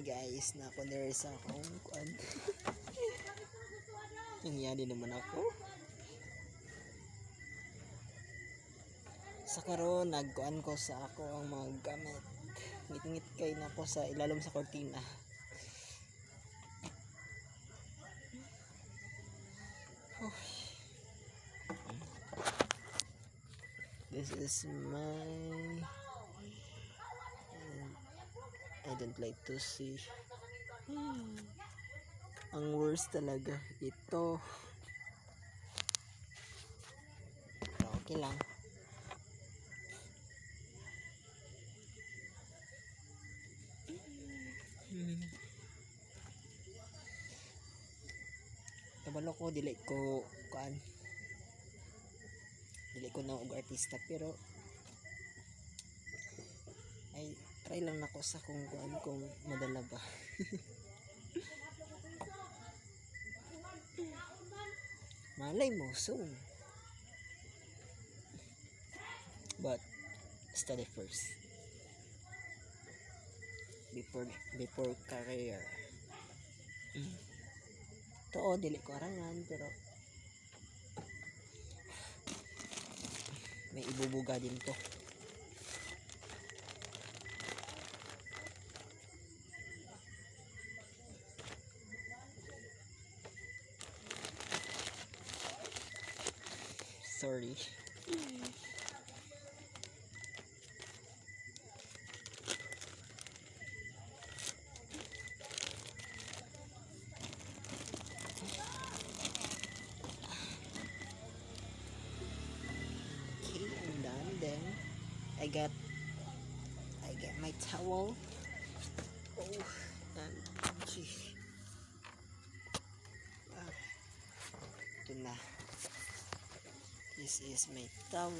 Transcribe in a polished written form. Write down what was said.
Guys, na ako diri sa akong kuan. Nangyari naman ako. Sa karon nagkuan ko sa ako ang mga gamit. Ngit-ngit kay nako sa ilalom sa kortina. This is my, and I don't like to see. Ang worst talaga ito. Pero okay lang. Kabalo ko dili ko kuan. Dili ko na og artista, pero ay, try lang nako sa kung kuan, kung madala ba. Malay mo soon. But study first. Before career. To, dili ko arangan, pero may ibubuga din to. Sorry. Okay, I'm done then. I got my towel. Oh, and okay. Ah, ito na. This is my towel.